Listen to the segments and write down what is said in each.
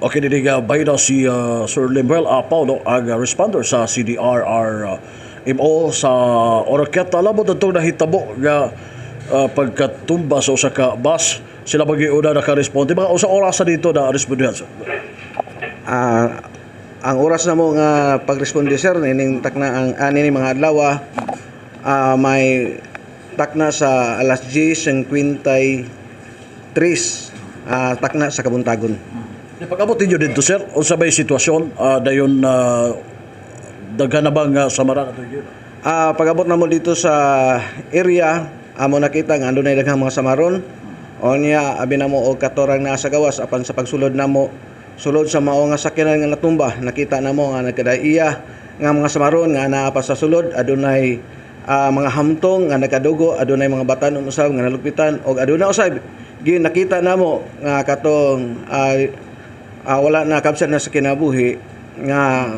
Okay, dili nga bayda si Sir Lemuel Apaw, no, ang responder sa CDRR MO sa Oroquieta. Alam mo itong nahitabo nga pagkatumba sa usa ka bus, sila magiuna naka-responde. Mga usa oras dito na respondihan, sir? Ang oras na mo nga pagresponde, sir, nining takna ang nining mga adlaw may takna sa alas 10:53 takna sa kabuntagon. Di pag-abot ninyo dito, sir, unsa may sitwasyon dayon, daghan na bang samaran ato yun? Pag-abot na mo dito sa area, amo nakita nga andunay daghang mga samaron. O niya, abi na mo og katorang naa sa gawas, apan sa pagsulod namo sulod sa mao nga sakyanan nga natumba, nakita namo nga nagkadaiya nga mga samaron nga naa pa sa sulod, adunay mga hamtong nga nakadugo, adunay mga batan usab nga nalugpitan og adunay usab gi nakita namo nga katong wala na, kabsat na sa kinabuhi, nga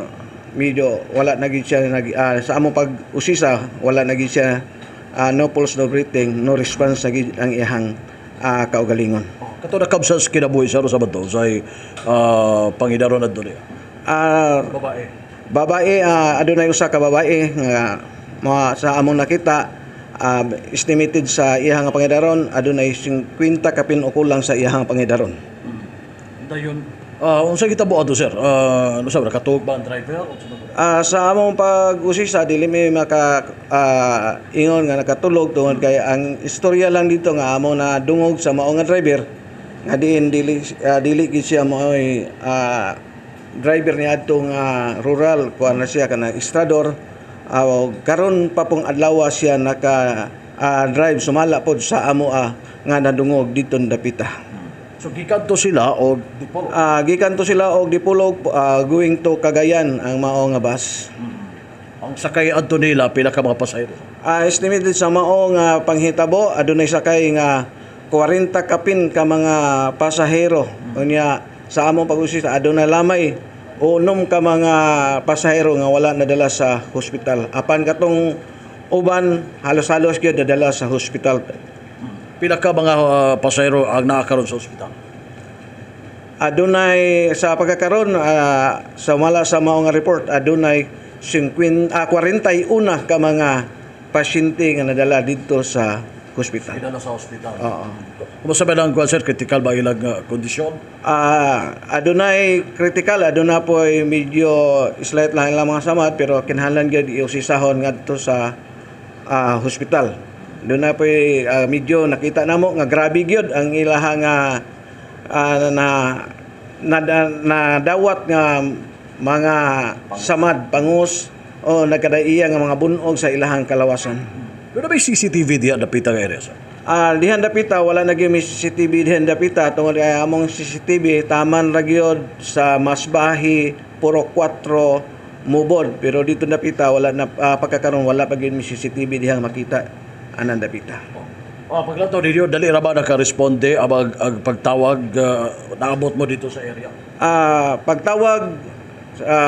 medyo wala na gid siya sa among pag-usisa, wala na gid siya, no pulse, no breathing, no response na gid ang iyang kaugalingon. Kato nakabsat sa kinabuhi, sir, sa ba to say pangidaron adto niya? Babae. Babae, adunay usa ka babae nga mga sa among nakita, estimated sa iyang nga pangidaron adunay 50 kapin o kulang sa iyang pangidaron. Dayon unsa gitabo ato, sir? Ano sa nakatuog ba ang driver? Unsa ba? Sa among pag-usisa, dili mi maka ingon nga nakatulog tungod kay ang istorya lang dito nga amo na dungog sa mao nga driver nga diin dili dili gid siya maoy driver ni adto nga rural kuan na siya, kanang estrador. Karon pa pong adlaw siya naka drive sumala pod sa amo nga nadungog dito dapita. So gikanto sila og Dipolog? Gikan to sila og Dipolog, going to Cagayan ang mao nga bus. Ang sakay adto nila, pila ka mga pasahero? Estimated sa mao nga panghitabo, adunay sakay nga 40 kapin ka mga pasahero. Unya sa among pag-usisa, adunay lamay unom ka mga pasahero nga wala nadala sa hospital. Apan katong uban, halos-halos gyud nadala sa hospital. Pila ka mga pasahero ang naa karon sa ospital? Adunay sa pagkakaron, sa mala sa mao nga report, adunay 50, 41 ka mga pasyente nga nadala didto sa hospital. Gidala sa ospital. Oo. Kumusta ba lang kuan, sir, critical ba ilang kondisyon? Adunay critical, aduna po'y medyo slight lang ilang mga samad, pero kinahanglan gyud iusisahon ngadto sa hospital. Aduna po'y medyo nakita namo nga grabe gyud ang ilaha nga na na, na dawat nga mga samad, pangus o nagkadaiya nga mga bunog sa ilahang kalawasan. Pero may CCTV diya dapita nga area, sir? Dihan dapita, wala na gyud may CCTV dihan dapita tungod kay among CCTV taman ra gyud sa Masbahi, Puro 4, Mubod, pero dito dapita wala na, pagkakaron wala pa gyud may CCTV dihang makita anan dapita. Paglantaw ninyo, dali ra ba naka-responde ang, ang pagtawag, naabot mo dito sa area?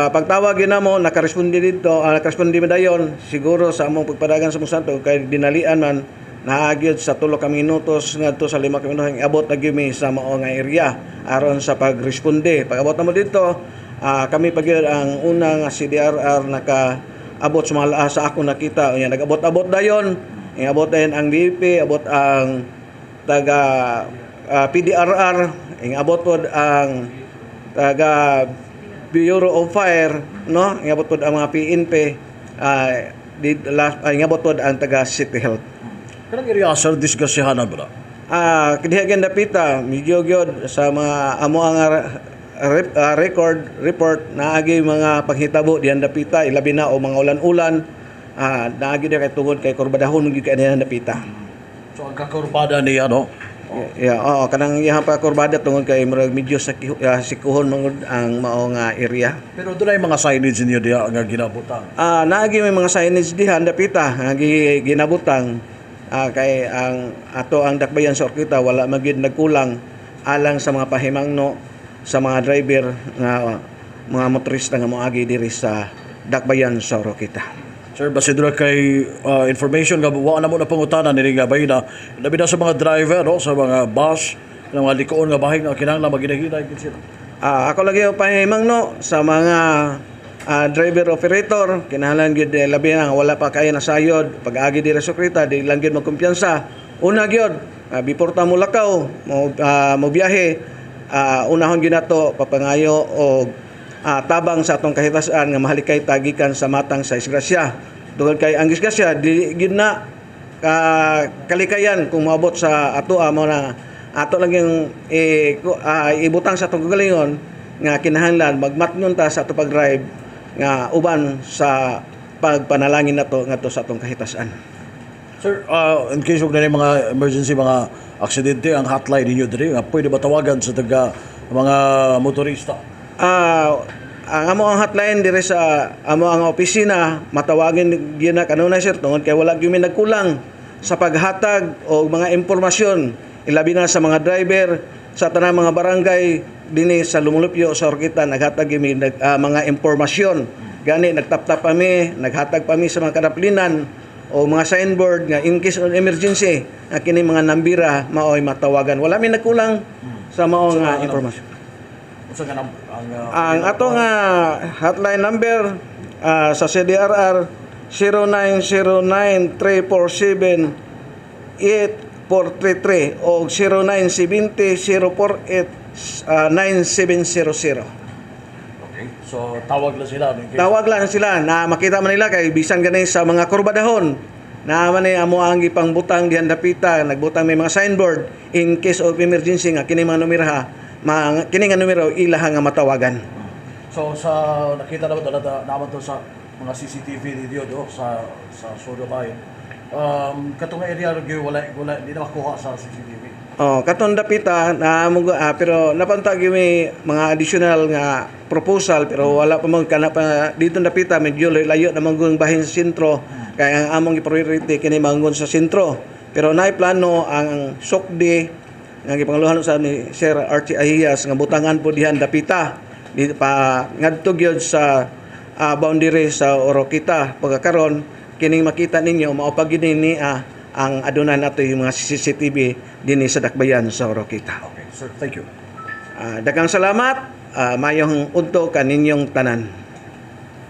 Pagtawag yun namo, nakaresponde dito, nakaresponde man dayon siguro sa among pagpadagan sa Musanto kay dinalian man naagyod sa 3 ka minutos ngadto sa 5 ka minutos abot na gyud mi sa mao nga area aron sa pagresponde. Pag-abot namo dito, kami pa gyud ang unang CDRR naka abot sa mga sa ako nakita. Unya nag-abot-abot dayon, ingabot dayon ang BP, abot ang taga PDRR, ingabot pod ang taga Bureau of Fire, no, ingabot pod ang mga PNP, di last, ingabot pod ang taga City Health. Kanang area, sir, disgrasyahanan ba na? Diha gyud dapita, medyo gyud sa mga amo ang record report, naagi mga panghitabo dihan dapita, ilabi na o mga ulan-ulan, naagi diha kay tungod kay kurbadahon gyud kay dihan dapita. So ang kakurbada niya, no? Yeah, oo, kanang iyang pakurbada tungod kay murag medyo sa sikuhon mangud ang mao nga area. Pero doon ay mga signage niyo diha nga ginabutang. Naagi may mga signage diha dapita nga ginabutang, kay ang ato ang dakbayan sa Oroquieta wala man gyud nagkulang alang sa mga pahimangno sa mga driver nga mga motorista nga moagi diri sa dakbayan sa Oroquieta. Sir, basta doon kay information nga wa na mo na pangutana ni nga bay na labi na sa mga driver, no, sa mga bus ng mga likoon nga bahin nga kinahanglan maginahinay gid sila. Ako lagi yung pahimangno sa mga driver operator, kinahanglan gyud eh, labi na nga wala pa kaya nasayod pag-agi diri sa Oroquieta, di lang gyud magkumpiyansa. Una gyud, before ta mo lakaw, mo biyahe, unahon gyud nato papangayo og tabang sa atong kahitasan nga mahalikay ta gikan sa matang sa disgrasya. Tungod kay ang disgrasya dili gyud na kalikayan kung moabot sa ato, mo na ato lang yung ibutang sa atong kagalingon nga kinahanglan magmatngon ta sa ato pag-drive nga uban sa pagpanalangin nato ngadto sa atong kahitasan. Sir, in case of na mga emergency, mga aksidente, ang hotline ninyo diri nga pwede ba tawagan sa taga mga motorista? Ang amo ang hotline dire sa amo ang opisina, matawagin gyud na kanunay, sir, tungod kay wala gyud mi nagkulang sa paghatag og mga impormasyon, ilabi na sa mga driver sa tanang mga barangay dinhi sa Lumulupyo sa Oroquieta. Naghatag gyud mi mga impormasyon gani, nagtaptap pa mi, naghatag pa mi sa mga kadaplinan o mga signboard nga in case of emergency nga kini mga nambira maoy matawagan. Wala mi nagkulang sa mao nga impormasyon. Unsa nga ang Ang ato nga hotline number sa CDRR, 0909-347-8433 o 0970-048 9700. Okay. So tawag lang sila in case. Tawag lang sila na makita man nila kay bisan gani sa mga kurbadahon na man ni amo ang gipangbutang dihan dapita, nagbutang may mga signboard in case of emergency nga kini mga numero, mga kini nga numero ilaha nga matawagan. So sa nakita naman to na naman to sa mga CCTV video do sa Sodo Bayan. Katong area gyud wala di na makuha sa CCTV. Oh, katong dapita na mo, pero napanta gyud may mga additional nga proposal, pero wala pa man kana pa dito dapita, medyo layo na man bahin sa sentro, kay ang among priority kini mangun sa sentro. Pero naay plano ang SOCD nga gipanguluhan sa ni Sir Archie Ahiyas nga butangan po dihan dapita di pa ngadto gyud sa boundary sa Oroquieta. Pagkakaron kining makita ninyo, mao pa gyud ni ang aduna nato yung mga CCTV dinhi sa dakbayan sa Oroquieta. Okay, sir, thank you. Daghang salamat. Mayong udto kaninyong tanan.